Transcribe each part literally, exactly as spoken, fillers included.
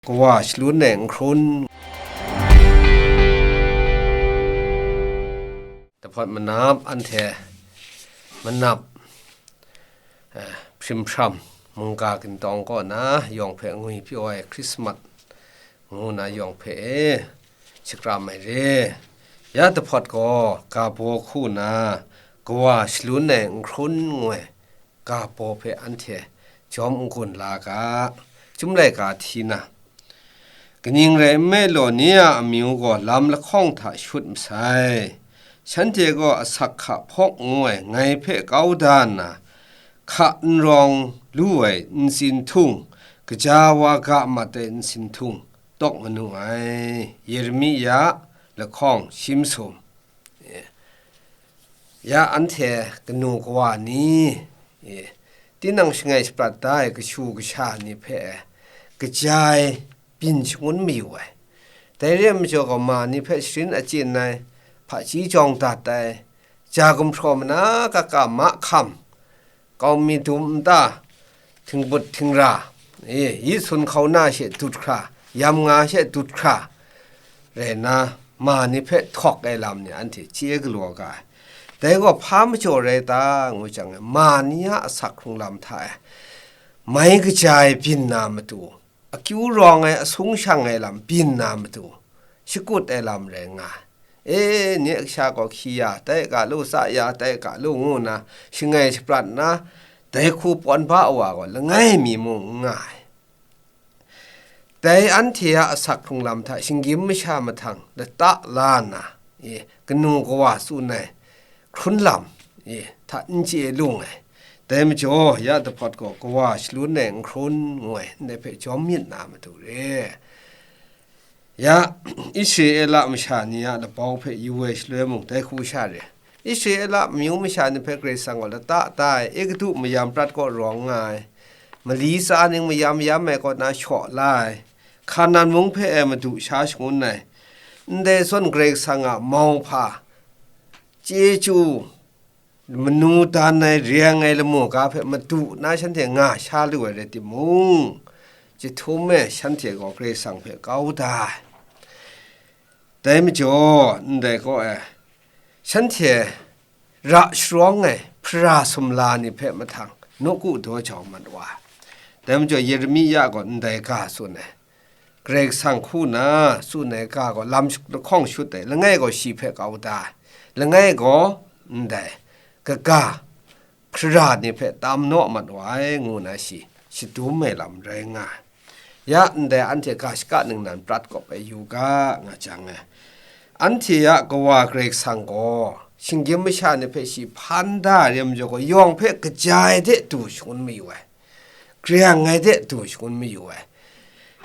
Kawa shalun ai n hkrun. Dahpawt manap anhte manap, eh, hprim hpram mungga gindawng kaw na yawng hpe ngwi pyaw ai Hkrismat ngu na yawng hpe e shakram ai re. Ya dahpawt gaw ga baw hku na kawa shalun ai n hkrun ngu ai ga baw hpe anhte jawm n-gun la ga, Chyum laika hti na, kaning rai nme law, ni a amyu gaw lam lahkawng hta shut masai. Shanhte gaw asak hka hpawk ngu ai ngai hpe kau da nna, hka n rawng lu ai ntsin htung, gaja wa ga mat ai ntsin htung, tawk manu ai. Yeremia lahkawng shi masum. Ya anhte kanu kawa ni, tinang shangai shaprat da ai kashu kasha ni hpe kaja ai byin shangun mayu ai. Dai re ai majaw gaw, ma ni hpe sharin achyin ai, hpaji jawng dat ai, ja gumhpraw mana kaka mahkam, kau mi dum nta, htingbut htingra, e, yi sun hkauna she dut hkra, yam nga she dut hkra, rai nna, ma ni hpe htawk ai lam ni anhte chye galaw ga ai. Dai gaw hpa majaw rai ta, ngu jang, ma ni a asak hkrung lam hta e mai kaja ai byin na matu, akyu rawng ai, asung shang ai lam byin na matu, shakut ai lam rai nga ai. E, nye kasha gaw hkyi ya tai ga lu, tsa ya tai ga lu, ngu nna shangai shaprat nna, dai hku pawn ba wa gaw langai mi mung n nga ai. Dai anhte a asak hkrung lam hta shinggyim masha mahtang lata la nna, e, kanu kawa tsun ai hkrun lam, e, hta n chye lung ai. Dai majaw, ya dahpawt gaw kawa shalun ai n hkrun ngu ai ndai hpe jawm myit na matu re. Ya, Israela masha ni a labau hpe yu ai shaloi mung, dai hku sha re. Israela amyu masha ni hpe Karai Kasang gaw lata ta ai, Egutu mayam prat kaw rawng nga ai, mali tsa ning mayam yam ai kaw na shaw la ai, Hkanan mung hpe e madu sha shangun ai, ndai zawn Karai Kasang a mauhpa, chyeju, manu dan ai, reng ai lamu ga hpe madu na shanhte nga sha lu ai rai timung, chyahtum e shanhte gaw Karai Kasang hpe kau da ai. Dai majaw, ndai kaw e, shanhte ra sharawng ai hpara sumla ni hpe mahtang nawku daw jau mat wa ai. Dai majaw, Yeremia gaw ndai ga tsun ai. Karai Kasang hku na tsun ai ga gaw lam lahkawng shut ai, langai gaw shi hpe kau da ai, langai gaw ndai kaga hpara ni hpe tam naw mat wa ai, ngu na shi shadum ai lam rai nga ai. Ya ndai anhte ga shaka ningnan prat kawp ai yu ga, nga jang e, anhte a Kawa Karai Kasang gaw shinggyim masha ni hpe shi hpan da ai re majaw gaw, yawng hpe kaja ai de du shangun mayu ai. Grang ai de du shangun mayu ai.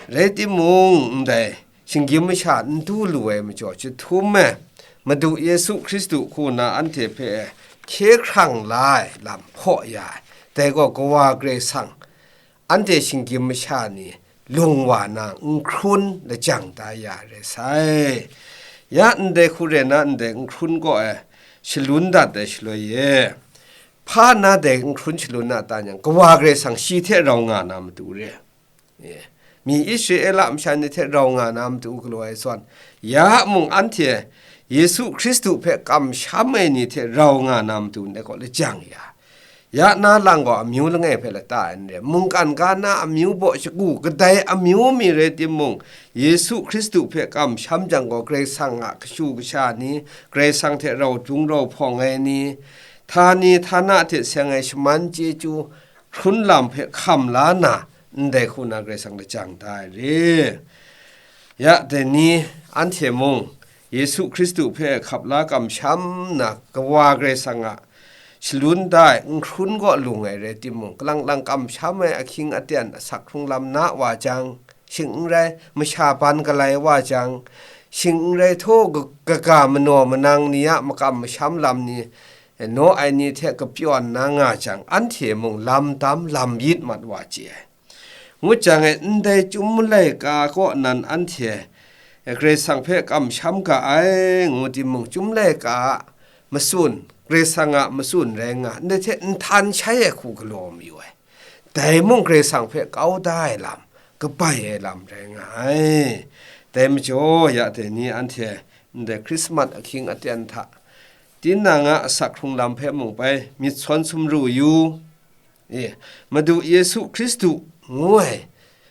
Rai timung, ndai shinggyim masha n du lu ai majaw, chyahtum e Madu Yesu Hkristu hku na anhte hpe hkye hkrang la ai lam hpaw ya ai. Dai gaw Kawa Karai Kasang, anhte shinggyim masha ni lung wa na n hkrun lajang da ya ai rai sai. Ya ndai hku rai na, ndai n hkrun kaw e shalun dat ai shaloi e, hpa na dai n hkrun shalun na ta nyang, Kawa Karai Kasang shi hte rau nga na matu re. E, mi Israela masha ni hte rau nga na matu galaw ai zawn, ya mung anhte Yesu Hkristu hpe kamsham ai ni hte rau nga na matu ndai gaw lajang ya. Ya na lang gaw amyu langai hpe lata ai n re. Mungkan ga na amyu baw shagu kadai amyu mi rai timung, Yesu Hkristu hpe kamsham jang gaw, Karai Kasang a kashu kasha ni, Karai Kasang hte rau htung rau hpawng ai ni, htani htana hte seng ai shaman chyeju hkrun lam hpe hkam la na, ndai hku na Karai Kasang lajang da ai re. Ya, dai ni anhte mung Yesu Hkristu hpe hkap la kamsham na, Kawa Karai Kasang a shalun da ai n hkrun kaw lung ai rai timung, kalang lang kamsham ai ahkying aten asak hkrung lam na wa jang, shing n rai masha ban galai wa jang, shing n rai htaw ka-, kaga manaw manang ni a makam masham lam ni, naw ai ni hte kapyawn na nga jang, anhte mung lam dam lam yit mat wa chye ai. Ngut jang e, ndai Chyum laika kaw nan anhte Karai Kasang hpe kamsham ga ai, ngu timung, Chyum laika a matsun, Karai Kasang a matsun rai nga, ndai hte nhtan shai ai hku galaw mayu ai. Dai mung Karai Kasang hpe kau da ai lam, kabai ai lam rai nga ai. Dai majaw, ya dai ni anhte ndai Hkrismat ahkying aten hta, tinang a asak hkrung lam hpe mung bai myit sawn sumru yu. E, Madu Yesu Hkristu ngu ai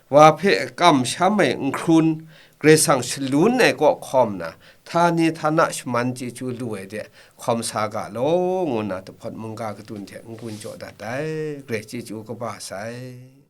wa hpe kamsham ai n hkrun, Karai Kasang shalun ai kaw hkawm na, htani htana shaman chyeju lu ai de hkawm sa ga law, ngu nna Dahpawt mungga kadun hte n-gun jaw dat ai. Karai chyeju kaba sai.